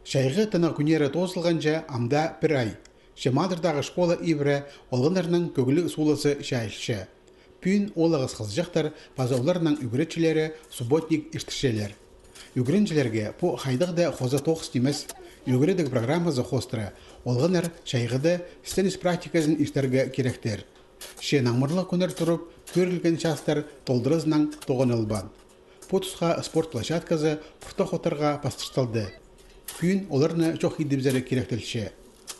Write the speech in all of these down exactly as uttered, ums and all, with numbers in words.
Чайғы тынағ кӱннері тоозылғанҷа ам даа пір ай. Че Мадардағы школа ибіре олғаннарның кӧгліг суулазы чайылча. Пӱӱн оолағас хызыҷахтар паза оларның ӱгретчілері субботник иртірчелер. Ӱгренҷілерге пу хайдағ даа хоза тоғыс нимес. Ӱгредіг программазы хоостыра олғаннар чайғыда істеніс практиказын иртерге киректер. Че наңмырлығ кӱннер турып, кӧрілген частар толдыразынаң тоғынылбаан. Пу тусха спорт площадказы пуртах оттарға пастыртылды. Пӱӱн оларны чох идібізерге киректелче.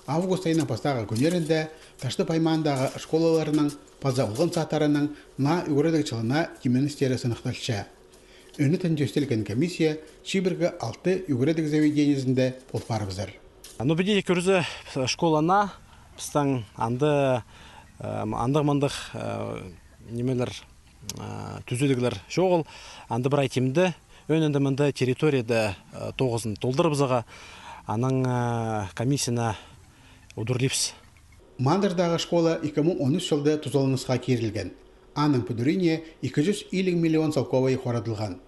Август айның пастағы кӱннерінде Таштып аймаандағы школаларның паза олған садтарының наа ӱгредіг чылына тимненістері сыныхталча. Ӧнетін тӧстелген комиссия чибіргі алты ӱгредіг заведениезінде пол парыбызар. Ну, піди кӧрзе, школа наа, пістің анда, эм, андағ-мындағ, э, нимелер, э, тӱзедіглер чоғыл, анда прай тимде, ӧнінде мында территорияда, э, тоғызын толдырыбызарға, анаң, э, комиссияны удурлибыс. Мадардағы школа ікі муң он ӱс чылда тузаланысха кирілген. Аның пӱдіріне ікі чӱс илиг миллион салковай хорадылған.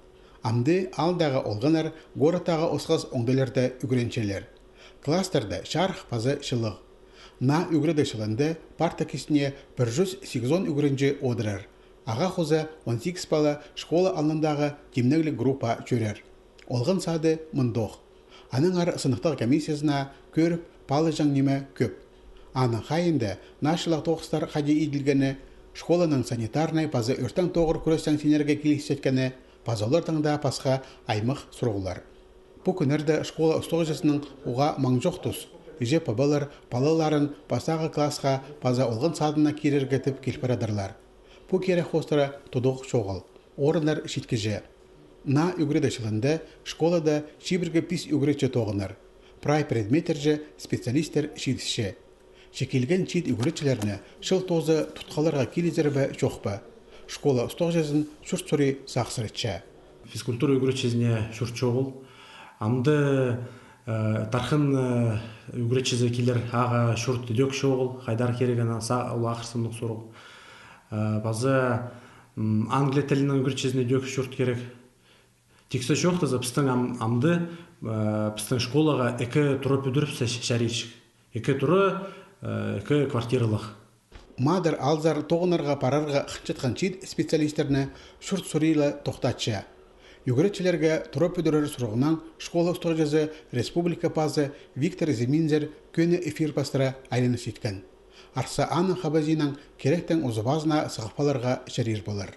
Амды аалдағы олғаннар городтағы осхас оңдайларда ӱгренчелер. Класстарда чарых паза чылығ. Наа ӱгредіг чылында парта кистіне пір чӱс сигізон ӱгренҷі одырар. Ағаа хоза он сигіс пала школа алнындағы тимнегліг группаа чӧрер. Олған сады мындох. Аннаңар сыныхтағ комиссиязына кӧріп, палаҷаң ниме кӧп. Аның хайиинда наа чыллығ тоғыстар хайди иділгені, школаның санитарнай паза ӧртең тоғыр кӱрестең синерге килісчеткені, паза олардаң даа пасха аймах сурығлар. Пу кӱннерде школа устағҷызының уғаа маң чох тус. Іҷе-пабалар палаларын пастағы классха паза олған садына кирерге тіп кил парадырлар. Пу кирек хоостыра тудығ чоғыл. Орыннар читкіҷе. Наа ӱгредіг чылында школада чибіргі пис ӱгретчі тоғынар. Прай предметтерҷе специалисттер читісче. Че килген чиит ӱгретчілерні чыл тооза тутхаларға килізер бе, чох па? Школа устағҷызын чурт сури сағыссыратча. Физкультура ӱгретчізіне чурт чоғыл. Амды, э, тархын, э, ӱгретчізі килер, ағаа чурт идӧк чоғыл, хайдар кирегені са-, ол ахыр сыннығ сурығ. Э, паза, м, англия тілінің ӱгретчізіне идӧк чурт кирек. Тиксі чоохтаза, пістің ам-, амды, э, пістің школаға ікі тура пӱдірібіссе чарирҷых. Ікі тура, э, ікі квартиралығ. Мадар аалзар тоғынарға парарға хынчатхан чиит специалистерні чурт сури ла тохтатча. Ӱгретчілерге тура пӱдірер сурығынаң школа устағҷызы республика пазы Виктор Зиминзер кӧні эфир пастыра айланыс иткен. Арса аның хабазиинаң киректең узубазына сығып аларға чарир полар.